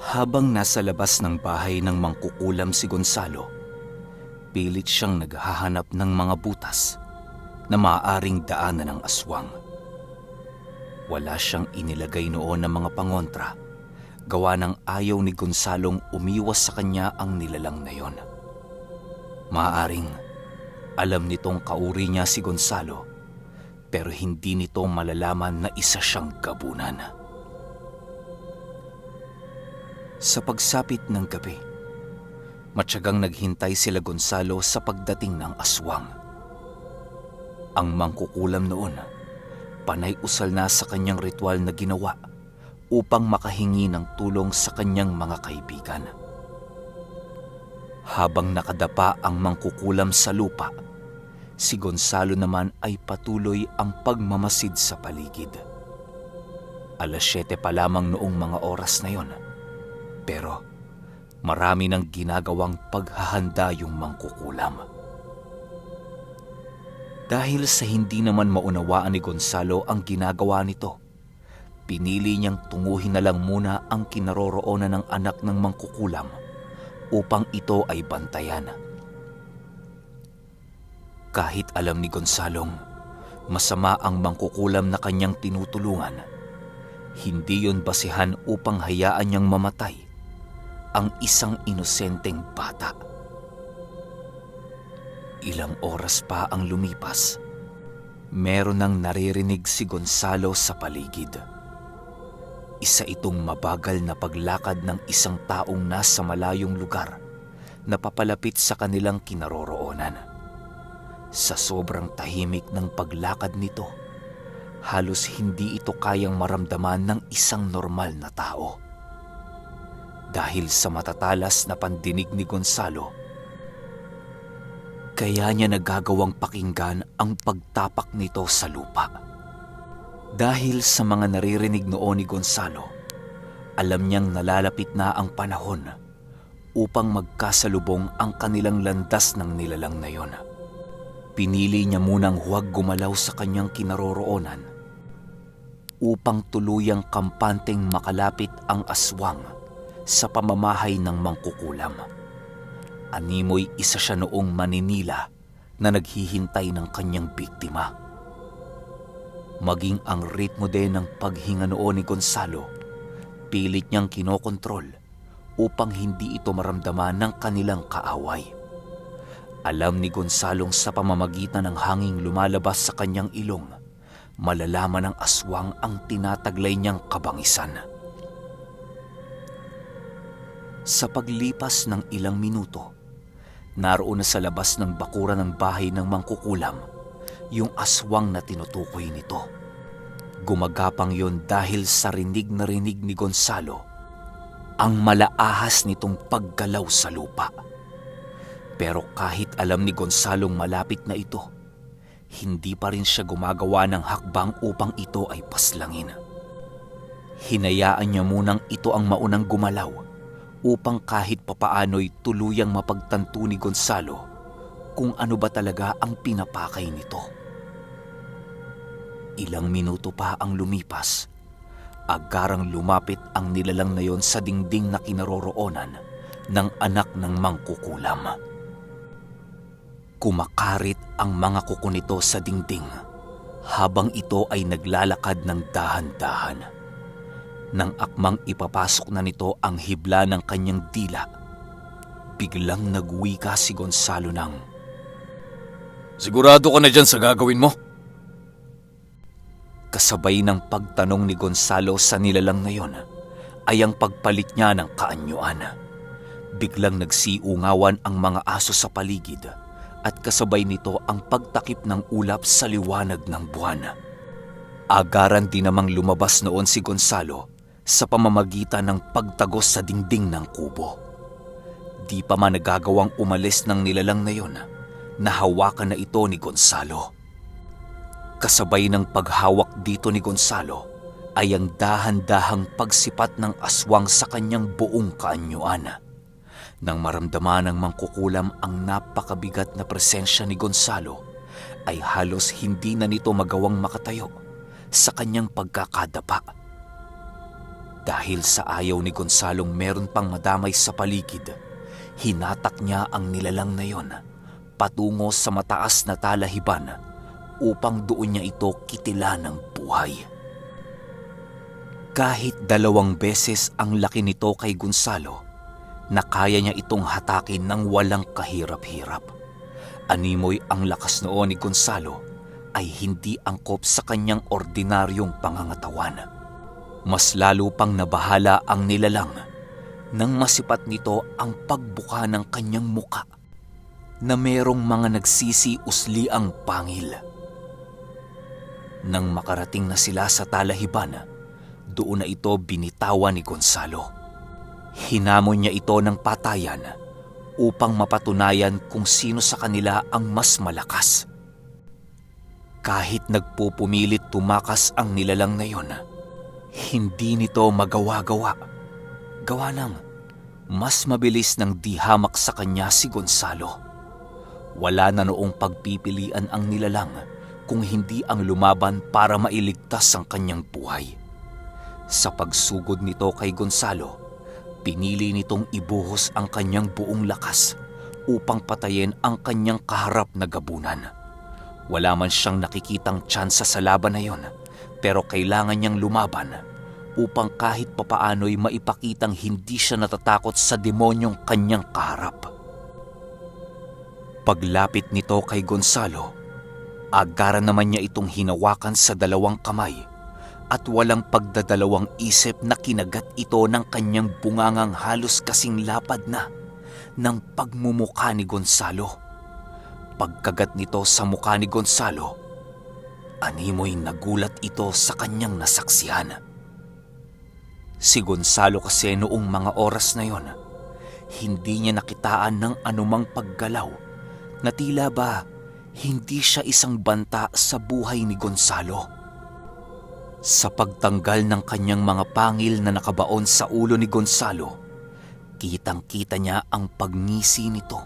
Habang nasa labas ng bahay ng mangkukulam si Gonzalo, pilit siyang naghahanap ng mga butas na maaaring daanan ng aswang. Wala siyang inilagay noon ng mga pangontra, gawa ng ayaw ni Gonzalong umiwas sa kanya ang nilalang na yon. Maaaring alam nitong kauri niya si Gonzalo, pero hindi nito malalaman na isa siyang gabunan. Sa pagsapit ng gabi, matyagang naghintay sila Gonzalo sa pagdating ng aswang. Ang mangkukulam noon, panay-usal na sa kanyang ritual na ginawa upang makahingi ng tulong sa kanyang mga kaibigan. Habang nakadapa ang mangkukulam sa lupa, si Gonzalo naman ay patuloy ang pagmamasid sa paligid. 7:00 pa lamang noong mga oras na yon, pero marami nang ginagawang paghahanda yung mangkukulam. Dahil sa hindi naman maunawaan ni Gonzalo ang ginagawa nito, pinili niyang tunguhin na lang muna ang kinaroroonan ng anak ng mangkukulam upang ito ay bantayan. Kahit alam ni Gonzalong masama ang mangkukulam na kanyang tinutulungan, hindi yon basihan upang hayaan niyang mamatay ang isang inosenteng bata. Ilang oras pa ang lumipas, meron nang naririnig si Gonzalo sa paligid. Isa itong mabagal na paglakad ng isang taong nasa malayong lugar na papalapit sa kanilang kinaroroonan. Sa sobrang tahimik ng paglakad nito, halos hindi ito kayang maramdaman ng isang normal na tao. Dahil sa matatalas na pandinig ni Gonzalo, kaya niya nagagawang pakinggan ang pagtapak nito sa lupa. Dahil sa mga naririnig noon ni Gonzalo, alam niyang nalalapit na ang panahon upang magkasalubong ang kanilang landas ng nilalang na yon. Pinili niya munang huwag gumalaw sa kanyang kinaroroonan upang tuluyang kampanteng makalapit ang aswang sa pamamahay ng mangkukulam. Animoy isa siya noong maninila na naghihintay ng kanyang biktima. Maging ang ritmo din ng paghinga noon ni Gonzalo, pilit niyang kinokontrol upang hindi ito maramdaman ng kanilang kaaway. Alam ni Gonzalong sa pamamagitan ng hanging lumalabas sa kanyang ilong, malalaman ng aswang ang tinataglay niyang kabangisan. Sa paglipas ng ilang minuto, naroon na sa labas ng bakuran ng bahay ng mangkukulam yung aswang na tinutukoy nito. Gumagapang yon dahil sa rinig na rinig ni Gonzalo ang malaahas nitong paggalaw sa lupa. Pero kahit alam ni Gonzalong malapit na ito, hindi pa rin siya gumagawa ng hakbang upang ito ay paslangin. Hinayaan niya munang ito ang maunang gumalaw upang kahit papaano'y tuluyang mapagtanto ni Gonzalo kung ano ba talaga ang pinapakay nito. Ilang minuto pa ang lumipas, agarang lumapit ang nilalang na yon sa dingding na kinaroroonan ng anak ng mangkukulam. Kumakarit ang mga kuko nito sa dingding habang ito ay naglalakad ng dahan-dahan. Nang akmang ipapasok na nito ang hibla ng kanyang dila, biglang nagwika si Gonzalo ng, "Sigurado ka na dyan sa gagawin mo?" Kasabay ng pagtanong ni Gonzalo sa nilalang na yon ay ang pagpalit niya ng kaanyuan. Biglang nagsiungawan ang mga aso sa paligid at kasabay nito ang pagtakip ng ulap sa liwanag ng buwan. Agaran din namang lumabas noon si Gonzalo sa pamamagitan ng pagtagos sa dingding ng kubo. Di pa man nagagawang umalis ng nilalang na yon, nahawakan na ito ni Gonzalo. Kasabay ng paghawak dito ni Gonzalo ay ang dahan-dahang pagsipat ng aswang sa kanyang buong kaanyuan. Nang maramdaman ng mangkukulam ang napakabigat na presensya ni Gonzalo, ay halos hindi na nito magawang makatayo sa kanyang pagkakadapa. Dahil sa ayaw ni Gonzalong meron pang madamay sa paligid, hinatak niya ang nilalang na yon patungo sa mataas na talahiban upang doon niya ito kitilan ng buhay. Kahit 2 beses ang laki nito kay Gonzalo, na kaya niya itong hatakin ng walang kahirap-hirap. Animoy ang lakas noon ni Gonzalo ay hindi angkop sa kanyang ordinaryong pangangatawan. Mas lalo pang nabahala ang nilalang nang masipat nito ang pagbuka ng kanyang muka na merong mga nagsisi-usli-ang pangil. Nang makarating na sila sa talahiban, doon na ito binitawan ni Gonzalo. Hinamon niya ito ng patayan upang mapatunayan kung sino sa kanila ang mas malakas. Kahit nagpupumilit tumakas ang nilalang na yon, hindi nito magawa-gawa. Gawa ng mas mabilis ng di hamak sa kanya si Gonzalo. Wala na noong pagpipilian ang nilalang kung hindi ang lumaban para mailigtas ang kanyang buhay. Sa pagsugod nito kay Gonzalo, pinili nitong ibuhos ang kanyang buong lakas upang patayin ang kanyang kaharap na gabunan. Wala man siyang nakikitang tsansa sa laban na yon, pero kailangan niyang lumaban upang kahit papaano'y maipakitang hindi siya natatakot sa demonyong kanyang kaharap. Paglapit nito kay Gonzalo, agaran naman niya itong hinawakan sa 2 kamay at walang pagdadalawang isip na kinagat ito ng kanyang bungangang halos kasing lapad na ng pagmumukha ni Gonzalo. Pagkagat nito sa mukha ni Gonzalo, animoy nagulat ito sa kanyang nasaksihan. Si Gonzalo kasi noong mga oras na yon, hindi niya nakitaan ng anumang paggalaw na tila ba hindi siya isang banta sa buhay ni Gonzalo. Sa pagtanggal ng kanyang mga pangil na nakabaon sa ulo ni Gonzalo, kitang-kita niya ang pagngisi nito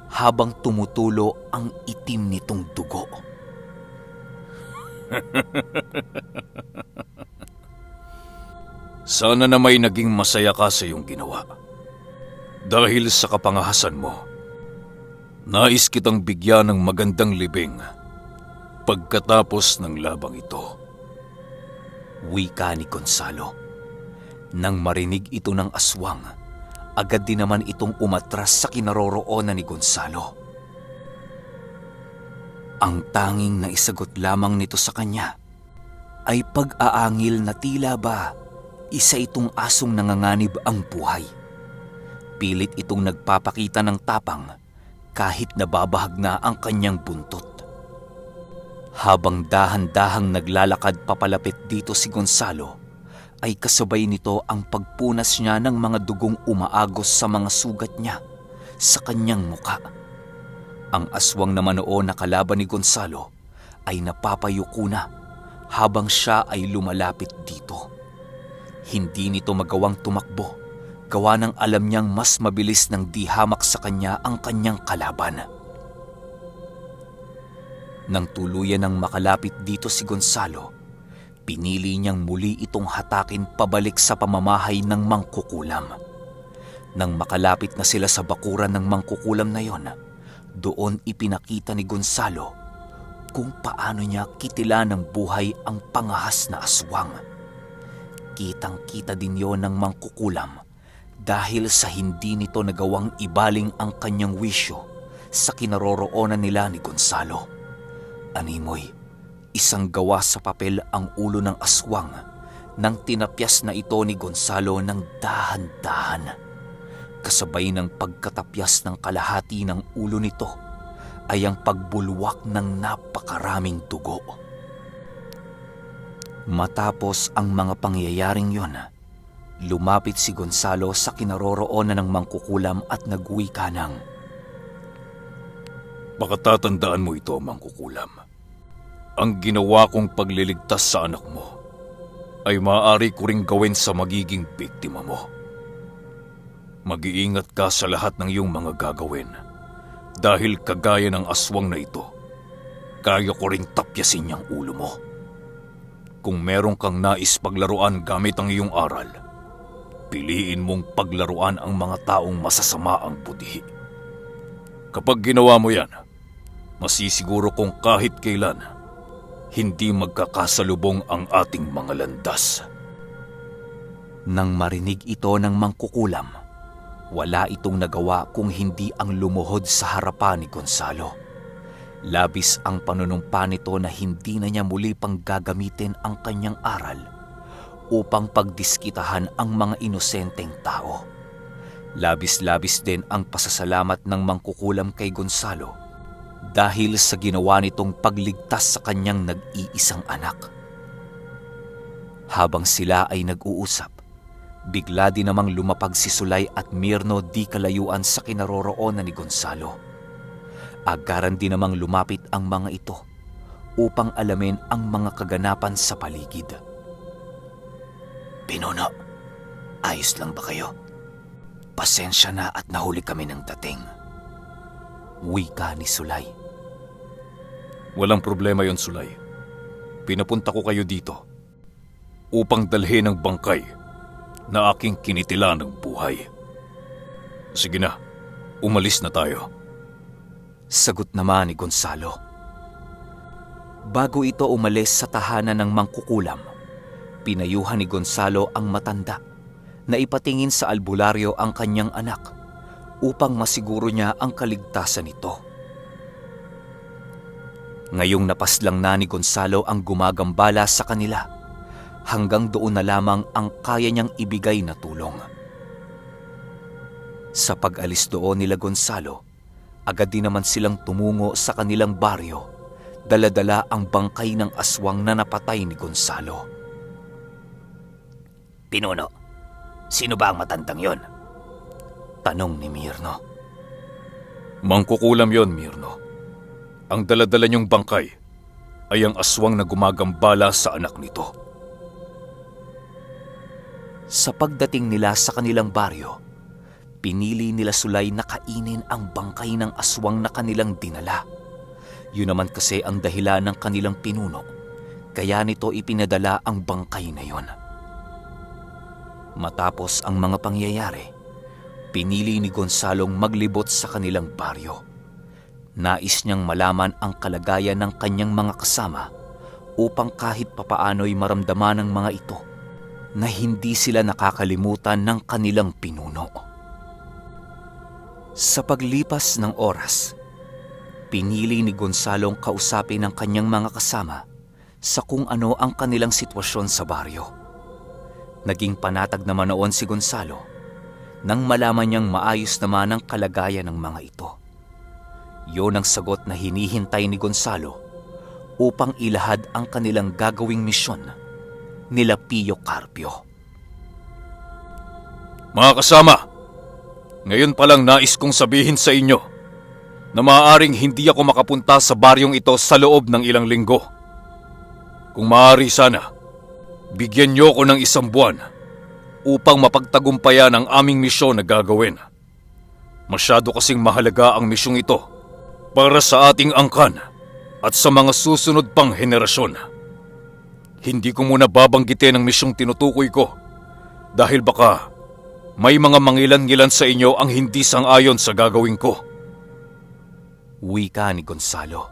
habang tumutulo ang itim nitong dugo. Sana na may naging masaya ka sa iyong ginawa. Dahil sa kapangahasan mo, nais kitang bigyan ng magandang libing pagkatapos ng labang ito. Wika ni Gonzalo. Nang marinig ito ng aswang, agad din naman itong umatras sa kinaroroonan ni Gonzalo. Ang tanging naisagot lamang nito sa kanya ay pag-aangil na tila ba isa itong asong nanganganib ang buhay. Pilit itong nagpapakita ng tapang kahit nababahag na ang kanyang buntot. Habang dahan-dahang naglalakad papalapit dito si Gonzalo, ay kasabay nito ang pagpunas niya ng mga dugong umaagos sa mga sugat niya sa kanyang muka. Ang aswang naman noon na kalaban ni Gonzalo ay napapayuko na habang siya ay lumalapit dito. Hindi nito magawang tumakbo, gawa ng alam niyang mas mabilis ng di hamak sa kanya ang kanyang kalaban. Nang tuluyan ng makalapit dito si Gonzalo, pinili niyang muli itong hatakin pabalik sa pamamahay ng mangkukulam. Nang makalapit na sila sa bakuran ng mangkukulam na yon, doon ipinakita ni Gonzalo kung paano niya kitila ng buhay ang pangahas na aswang. Kitang-kita din yon ng mangkukulam dahil sa hindi nito nagawang ibaling ang kanyang wisyo sa kinaroroonan nila ni Gonzalo. Animoy, isang gawa sa papel ang ulo ng aswang nang tinapyas na ito ni Gonzalo ng dahan-dahan. Kasabay ng pagkatapyas ng kalahati ng ulo nito ay ang pagbulwak ng napakaraming dugo. Matapos ang mga pangyayaring yon, lumapit si Gonzalo sa kinaroroonan ng mangkukulam at nagwika ng, Pakatatandaan mo ito, mangkukulam. Ang ginawa kong pagliligtas sa anak mo ay maaari ko ring gawin sa magiging biktima mo. Mag-iingat ka sa lahat ng iyong mga gagawin dahil kagaya ng aswang na ito, kaya ko ring tapyasin niyang ulo mo. Kung meron kang nais paglaruan gamit ang iyong aral, piliin mong paglaruan ang mga taong masasama ang budhi. Kapag ginawa mo yan, masisiguro kong kahit kailan, hindi magkakasalubong ang ating mga landas. Nang marinig ito ng mangkukulam, wala itong nagawa kung hindi ang lumuhod sa harapan ni Gonzalo. Labis ang panunumpa nito na hindi na niya muli pang gagamitin ang kanyang aral upang pagdiskitahan ang mga inosenteng tao. Labis-labis din ang pasasalamat ng mangkukulam kay Gonzalo dahil sa ginawa nitong pagligtas sa kanyang nag-iisang anak. Habang sila ay nag-uusap, bigla din namang lumapag si Sulay at Mirno di kalayuan sa kinaroroonan ni Gonzalo. Agaran din namang lumapit ang mga ito upang alamin ang mga kaganapan sa paligid. "Pinuno, ayos lang ba kayo? Pasensya na at nahuli kami ng dating," wika ni Sulay. Walang problema yon, Sulay. Pinapunta ko kayo dito upang dalhin ang bangkay na aking kinitila ng buhay. Sige na, umalis na tayo. Sagot naman ni Gonzalo. Bago ito umalis sa tahanan ng mangkukulam, pinayuhan ni Gonzalo ang matanda na ipatingin sa albularyo ang kanyang anak upang masiguro niya ang kaligtasan nito. Ngayong napaslang na ni Gonzalo ang gumagambala sa kanila, hanggang doon na lamang ang kaya niyang ibigay na tulong. Sa pag-alis doon nila Gonzalo, agad din naman silang tumungo sa kanilang baryo, dala-dala ang bangkay ng aswang na napatay ni Gonzalo. "Pinuno, sino ba ang matandang yon?" tanong ni Mirno. Mangkukulam yon, Mirno. Ang daladala niyong bangkay ay ang aswang na gumagambala sa anak nito. Sa pagdating nila sa kanilang baryo, pinili nila Sulay na kainin ang bangkay ng aswang na kanilang dinala. Yun naman kasi ang dahilan ng kanilang pinuno, kaya nito ipinadala ang bangkay na yon. Matapos ang mga pangyayari, pinili ni Gonzalong maglibot sa kanilang baryo. Nais niyang malaman ang kalagayan ng kanyang mga kasama upang kahit papaano'y maramdaman ng mga ito na hindi sila nakakalimutan ng kanilang pinuno. Sa paglipas ng oras, pinili ni Gonzalong kausapin ang kanyang mga kasama sa kung ano ang kanilang sitwasyon sa baryo. Naging panatag naman noon si Gonzalo nang malaman niyang maayos naman ang kalagayan ng mga ito. Yun ang sagot na hinihintay ni Gonzalo upang ilahad ang kanilang gagawing misyon nila Pio Carpio. Mga kasama, ngayon pa lang nais kong sabihin sa inyo na maaaring hindi ako makapunta sa baryong ito sa loob ng ilang linggo. Kung maaari sana, bigyan niyo ko ng 1 buwan upang mapagtagumpayan ang aming misyon na gagawin. Masyado kasing mahalaga ang misyong ito para sa ating angkan at sa mga susunod pang henerasyon. Hindi ko muna babanggitin ang misyong tinutukoy ko dahil baka may mga mangilan-ngilan sa inyo ang hindi sang-ayon sa gagawin ko. Wika ni Gonzalo.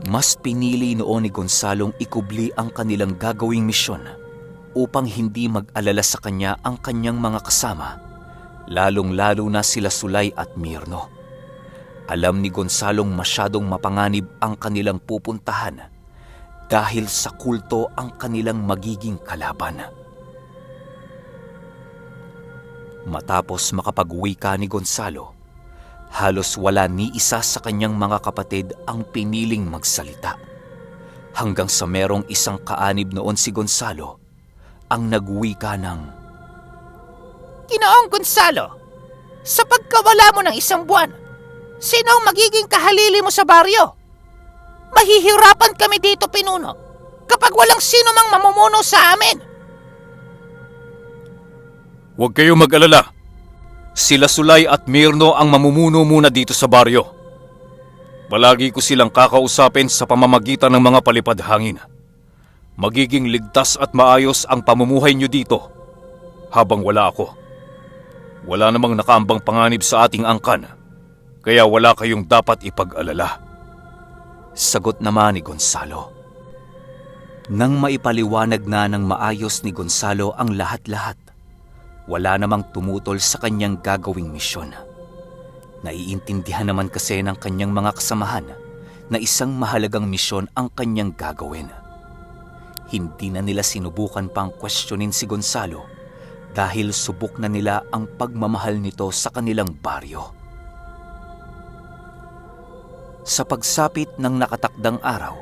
Mas pinili noon ni Gonzalong ikubli ang kanilang gagawing misyon upang hindi mag-alala sa kanya ang kanyang mga kasama, lalong-lalo na sila Sulay at Mirno. Alam ni Gonzalong masyadong mapanganib ang kanilang pupuntahan dahil sa kulto ang kanilang magiging kalaban. Matapos makapagwika ni Gonzalo, halos wala ni isa sa kanyang mga kapatid ang piniling magsalita. Hanggang sa merong isang kaanib noon si Gonzalo ang nagwika ng, "Ginoong Gonzalo, sa pagkawala mo ng 1 buwan, sino ang magiging kahalili mo sa baryo? Mahihirapan kami dito, pinuno, kapag walang sino mang mamumuno sa amin." Huwag kayong mag-alala. Sila Sulay at Mirno ang mamumuno muna dito sa baryo. Palagi ko silang kakausapin sa pamamagitan ng mga palipad hangin. Magiging ligtas at maayos ang pamumuhay nyo dito habang wala ako. Wala namang nakaambang panganib sa ating angkan, kaya wala kayong dapat ipag-alala. Sagot naman ni Gonzalo. Nang maipaliwanag na ng maayos ni Gonzalo ang lahat-lahat, wala namang tumutol sa kanyang gagawing misyon. Naiintindihan naman kasi ng kanyang mga kasamahan na isang mahalagang misyon ang kanyang gagawin. Hindi na nila sinubukan pang questionin si Gonzalo dahil subok na nila ang pagmamahal nito sa kanilang baryo. Sa pagsapit ng nakatakdang araw,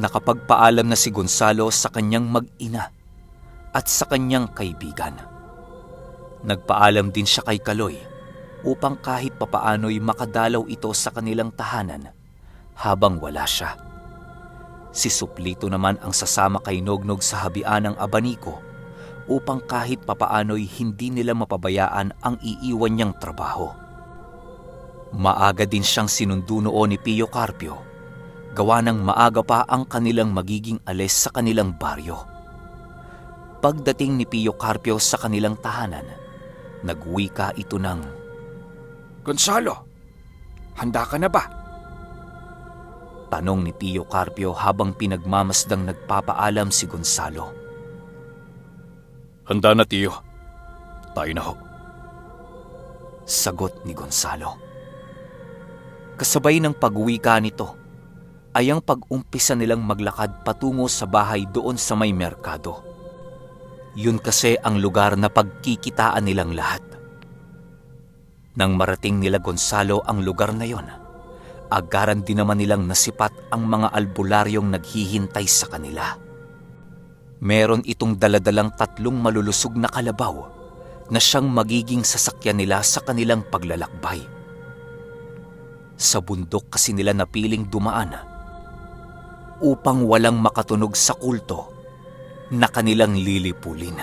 nakapagpaalam na si Gonzalo sa kanyang mag-ina at sa kanyang kaibigan. Nagpaalam din siya kay Kaloy upang kahit papaano'y makadalaw ito sa kanilang tahanan habang wala siya. Si Suplito naman ang sasama kay Nognog sa habian ng abaniko upang kahit papaano'y hindi nila mapabayaan ang iiwan niyang trabaho. Maaga din siyang sinundo noon ni Pio Carpio, gawa ng maaga pa ang kanilang magiging alis sa kanilang baryo. Pagdating ni Pio Carpio sa kanilang tahanan, nagwika ito ng, Gonzalo, handa ka na ba? tanong ni Pio Carpio habang pinagmamasdang nagpapaalam si Gonzalo. Handa na, Tiyo. Tayo na ho. Sagot ni Gonzalo. Kasabay ng pag-uwika nito ay ang pag-umpisa nilang maglakad patungo sa bahay doon sa may merkado. Yun kasi ang lugar na pagkikitaan nilang lahat. Nang marating nila Gonzalo ang lugar na yon, agaran din naman nilang nasipat ang mga albularyong naghihintay sa kanila. Meron itong daladalang 3 malulusog na kalabaw na siyang magiging sasakyan nila sa kanilang paglalakbay. Sa bundok kasi nila napiling dumaan upang walang makatunog sa kulto na kanilang lilipulin.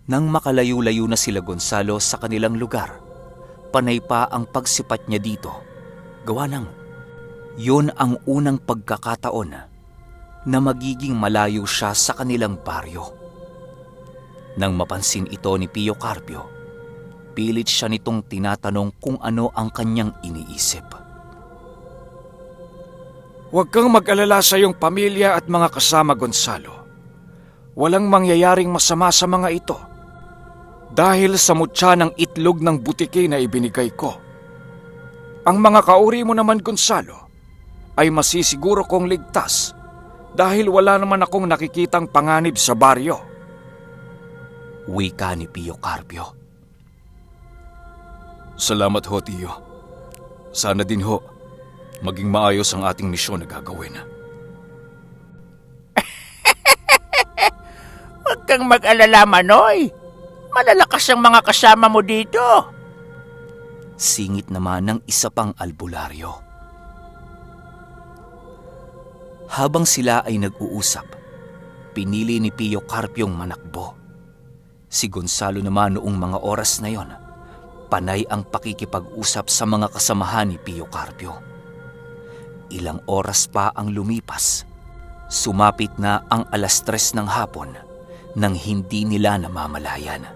Nang makalayo-layo na sila Gonzalo sa kanilang lugar, panay pa ang pagsipat niya dito. Gawa ng, yun ang unang pagkakataon na magiging malayo siya sa kanilang baryo. Nang mapansin ito ni Pio Carpio, pilit siya nitong tinatanong kung ano ang kanyang iniisip. Huwag kang mag-alala sa iyong pamilya at mga kasama, Gonzalo. Walang mangyayaring masama sa mga ito dahil sa mutya ng itlog ng butiki na ibinigay ko. Ang mga kauri mo naman, Gonzalo, ay masisiguro kong ligtas dahil wala naman akong nakikitang panganib sa baryo. Wika ni Pio Carpio. Salamat ho, Tiyo. Sana din ho, maging maayos ang ating misyon na gagawin. Huwag kang mag-alala, Manoy. Malalakas ang mga kasama mo dito. Singit naman ng isa pang albularyo. Habang sila ay nag-uusap, pinili ni Pio Carpiong manakbo. Si Gonzalo naman noong mga oras na yon, panay ang pakikipag-usap sa mga kasamahan ni Pio Carpio. Ilang oras pa ang lumipas. Sumapit na ang 3:00 ng hapon nang hindi nila namamalayan.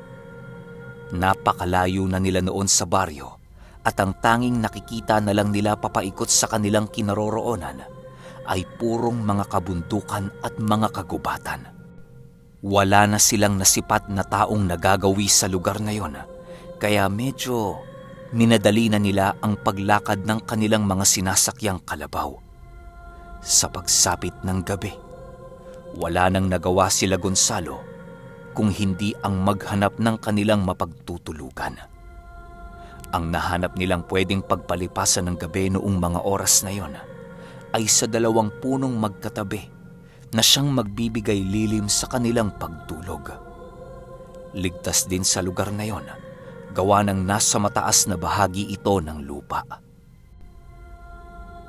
Napakalayo na nila noon sa baryo at ang tanging nakikita na lang nila papaikot sa kanilang kinaroroonan ay purong mga kabundukan at mga kagubatan. Wala na silang nasipat na taong nagagawi sa lugar na yon, kaya medyo minadali na nila ang paglakad ng kanilang mga sinasakyang kalabaw. Sa pagsapit ng gabi, wala nang nagawa sila Gonzalo kung hindi ang maghanap ng kanilang mapagtutulugan. Ang nahanap nilang pwedeng pagpalipasan ng gabi noong mga oras na yon ay sa 2 punong magkatabi na siyang magbibigay lilim sa kanilang pagtulog. Ligtas din sa lugar na yon, gawa ng nasa mataas na bahagi ito ng lupa.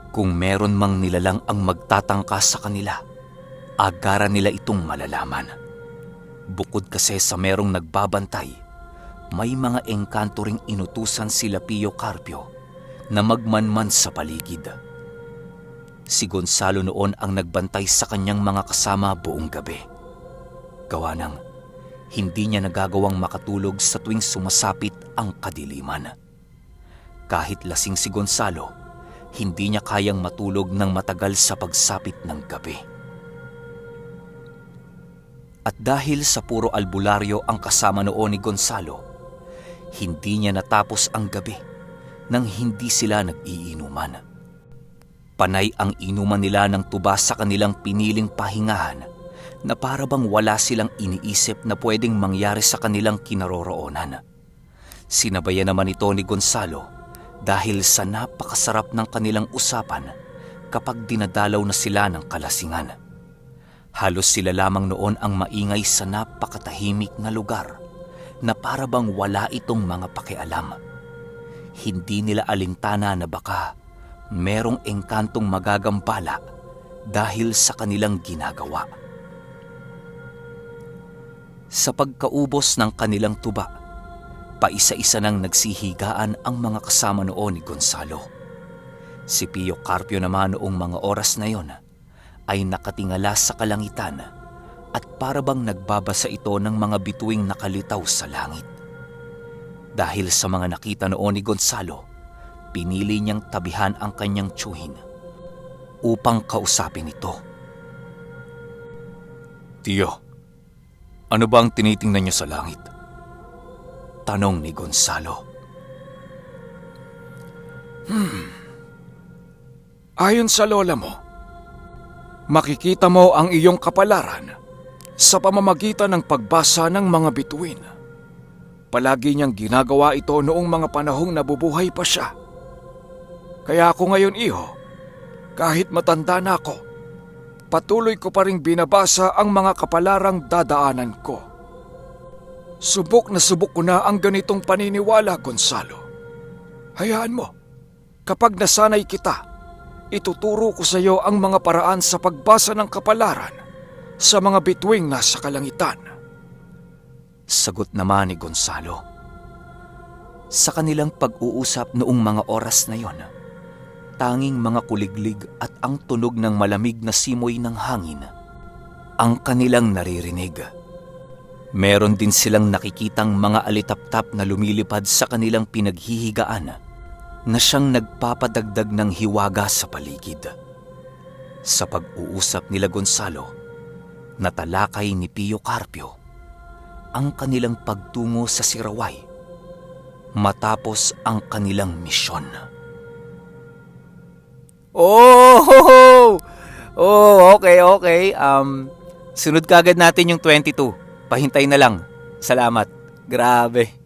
Kung meron mang nilalang ang magtatangka sa kanila, agaran nila itong malalaman. Bukod kasi sa merong nagbabantay, may mga engkanto ring inutusan sila Pio Carpio na magmanman sa paligid. Si Gonzalo noon ang nagbantay sa kanyang mga kasama buong gabi. Gawa ng Hindi niya nagagawang makatulog sa tuwing sumasapit ang kadiliman. Kahit lasing si Gonzalo, hindi niya kayang matulog ng matagal sa pagsapit ng gabi. At dahil sa puro albularyo ang kasama noon ni Gonzalo, hindi niya natapos ang gabi nang hindi sila nag-iinuman. Panay ang inuman nila ng tuba sa kanilang piniling pahingahan na para bang wala silang iniisip na pwedeng mangyari sa kanilang kinaroroonan. Sinabayan naman ito ni Gonzalo dahil sa napakasarap ng kanilang usapan kapag dinadalaw na sila ng kalasingan. Halos sila lamang noon ang maingay sa napakatahimik na lugar na para bang wala itong mga pakialam. Hindi nila alintana na baka merong engkantong magagambala dahil sa kanilang ginagawa. Sa pagkaubos ng kanilang tuba, paisa-isa nang nagsihigaan ang mga kasama noon ni Gonzalo. Si Pio Carpio naman noong mga oras na yon ay nakatingala sa kalangitan at para bang nagbabasa ito ng mga bituing nakalitaw sa langit. Dahil sa mga nakita noon ni Gonzalo, pinili niyang tabihan ang kanyang tiyuhin upang kausapin ito. Tiyo, ano ba ang tinitingnan niyo sa langit? Tanong ni Gonzalo. Ayon sa lola mo, makikita mo ang iyong kapalaran sa pamamagitan ng pagbasa ng mga bituin. Palagi niyang ginagawa ito noong mga panahong nabubuhay pa siya. Kaya ako ngayon, iho, kahit matanda na ako, patuloy ko pa rin binabasa ang mga kapalarang dadaanan ko. Subok na subok ko na ang ganitong paniniwala, Gonzalo. Hayaan mo, kapag nasanay kita, ituturo ko sa iyo ang mga paraan sa pagbasa ng kapalaran sa mga bituing nasa kalangitan. Sagot naman ni Gonzalo. Sa kanilang pag-uusap noong mga oras na yon, tanging mga kuliglig at ang tunog ng malamig na simoy ng hangin ang kanilang naririnig. Meron din silang nakikitang mga alitaptap na lumilipad sa kanilang pinaghihigaan na siyang nagpapadagdag ng hiwaga sa paligid. Sa pag-uusap nila Gonzalo, natalakay ni Pio Carpio ang kanilang pagtungo sa Siraway matapos ang kanilang misyon. Oh, okay. Sunod kagad natin yung 22. Pahintay na lang. Salamat. Grabe.